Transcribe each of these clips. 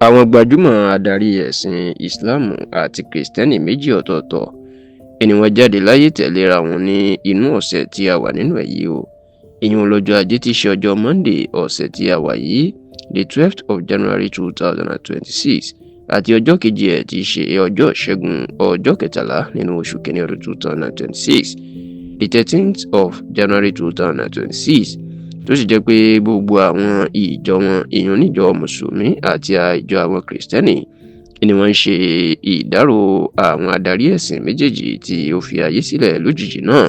Àwọn gbajúmọ̀ adarí ẹ̀sìn Islam àti Kristẹni méjì ọ̀tọ̀ọ̀tọ̀ ni wọ́n jáde láyé tẹ̀léra wọn ní inú ọ̀sẹ̀ tí a wà nínú ẹ̀ yìí o. Ìyún lọ́jọ́ Ajé tí í ṣe ọjọ́ Monday ọ̀sẹ̀ tí a wà yìí, the 12th of January 2026, àti ọjọ́ kejì ẹ̀ tí í ṣe ọjọ́ Ìṣẹ́gun, ọjọ́ 13 nínú oṣù kìíní ọdún 2026, the 13th of January 2026, tó sì jẹ́ pé gbogbo àwọn ìjọ wọn, ìyún níjọ Mùsùlùmí àti ìjọ àwọn Kìrìsìtẹ́nì, ni wọ́n ń ṣe ìdárò àwọn adarí ẹ̀sìn méjèèjì tí ó fi ayé sílẹ̀ lójijì náà.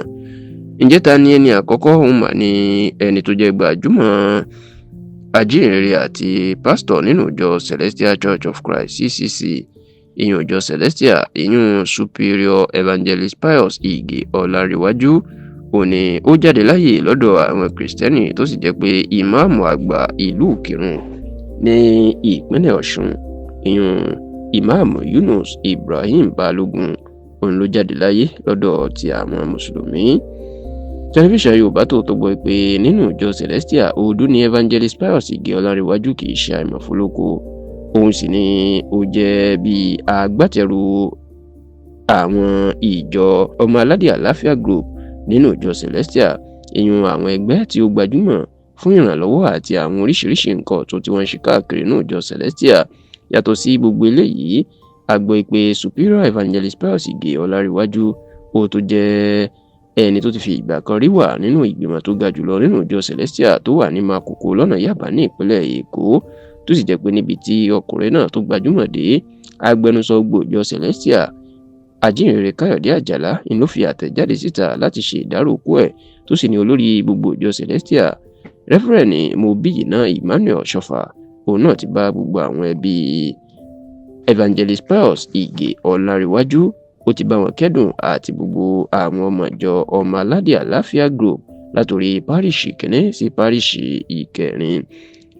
Ǹjẹ́ ta ni ẹni àkọ́kọ́? Òun mà ní ẹni tó jẹ́ gbajúmọ̀ ajíhìnrere àti pásítọ̀ nínú ìjọ Celestial Church of Christ, CCC, ìyún ìjọ Celestial, ìyún Superior Evangelist Pius Ige Ọlárẹ̀wájú. Òní ó jáde láyè lọ́dọ̀ àwọn Kìrìsìtẹ́nì, tó sì jẹ́ pé ìmáàmù àgbà ìlú Ìkìrun ní ìpínlẹ̀ Ọ̀ṣun, ìyún Ìmáàmù Yunus Ibrahim Balógun, òun ló jáde láyé lọ́dọ̀ ti àwọn Mùsùlùmí. Tẹlifíṣàn Yorùbá Tòótọ́ gbọ́ pé nínú ìjọ Celestial Òdu ní Evangelist Pius Ige Ọlárẹ̀wájú kì í ṣe àìmọ̀fólókò. Òun sì ni ó jẹ́ bíi agbátẹrù àwọn ìjọ Ọmọ Aládé Àlàáfíà Group nínú ìjọ Celestial, ìyún àwọn ẹgbẹ́ tí ó gbajúmọ̀ fún ìrànlọ́wọ́ àti àwọn oríṣiríṣi nǹkan ọ̀tun tí wọ́n ń ṣe káàkiri nínú ìjọ Celestial. Yàtọ̀ sí gbogbo eléyìí, a gbọ́ pé Superior Evangelist Pius Ige Ọlárẹ̀wájú ó tó jẹ́ ẹni tó ti fi ìgbà kan rí wà nínú ìgbìmọ̀ tó ga jùlọ nínú ìjọ Celestial tó wà ní Makoko lọ́nà Yaba ní ìpínlẹ̀ Èkó, tó sì jẹ́ pé níbi tí ọkùnrin náà tó gbajúmọ̀ dé, agbẹnusọ gbòòjọ Celestial, Ajínrere Káyọ̀dé Àjàlá, ni ló fi àtẹ̀jáde síta láti ṣe ìdárò òkú ẹ̀, tó sì ní olórí gbogbo ìjọ Celestial, Rẹ́fúrẹ́ǹdì Mobíyìnà Emmanuel Ṣọfà, òun náà ti bá gbogbo àwọn ẹbí Evangelist Pius Ige Ọlárẹ̀wájú, ó ti bá wọn kẹ́dùn, àti gbogbo àwọn ọmọ ìjọ Ọmọ Aládé Àlàáfíà Group látòrí páríṣì kìíní sí páríṣì ìkẹrin.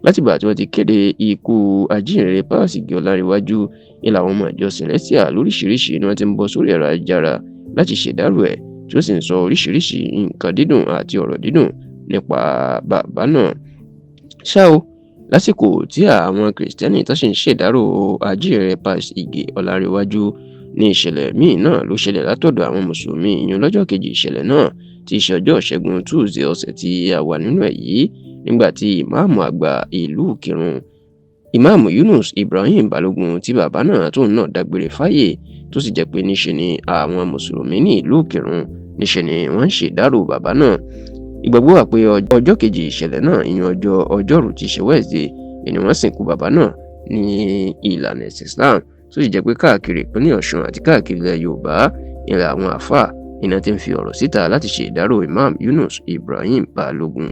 Látìgbà tí wọ́n ti kéde ikú Ajínrere Pius Ige Ọlárẹ̀wájú ní làwọn ọmọ ìjọ Celestial lóríṣiríṣi ni wọ́n ti ń bọ́ sórí ẹ̀rọ ayélujára láti ṣèdárò ẹ̀, tí ó sì ń sọ oríṣiríṣi nǹkan dídùn àti ọ̀rọ̀ dídùn nípa bàbá náà. Ṣá o, lásìkò tí àwọn Kìrìsìtẹ́nì tó sì ń ṣèdárò Ajínrere Pius Ige Ọlárẹ̀wájú ní ìṣẹ̀lẹ̀ míì náà ló ṣẹlẹ̀ látọ̀dọ̀ àwọn Mùsùlùmí, ìyún lọ́jọ́ kejì ìṣẹ̀lẹ̀ náà tí í ṣe ọjọ́ Ìṣẹ́gun Tuesday ọ̀sẹ̀ tí a wà nínú ẹ̀ yìí, nígbà tí ìmáàmù àgbà ìlú Ìkìrun, Ìmáàmù Yunus Ibrahim Balógun, tí bàbá náà tóun náà dágbére fáyé, tó sì jẹ́ pé níṣe ni àwọn Mùsùlùmí ní ìlú Ìkìrun níṣe ni wọ́n ń ṣèdárò bàbá náà. Ìgbàgbọ́ wà pé ọjọ́ kejì ìṣẹ̀lẹ̀ náà, ìyún ọjọ́ Ọjọ́rú tí í ṣe Wednesday, ni wọ́n sìnkú bàbá náà ní ìlànà ẹ̀sìn Islam, tó sì jẹ́ pé káàkiri ìpínlẹ̀ Ọ̀ṣun àti káàkiri ilẹ̀ Yorùbá ilẹ̀ àwọn àáfàá iná ti ń fi ọ̀rọ̀ síta láti ṣe ìdárò Imam Yunus Ibrahim Balógun.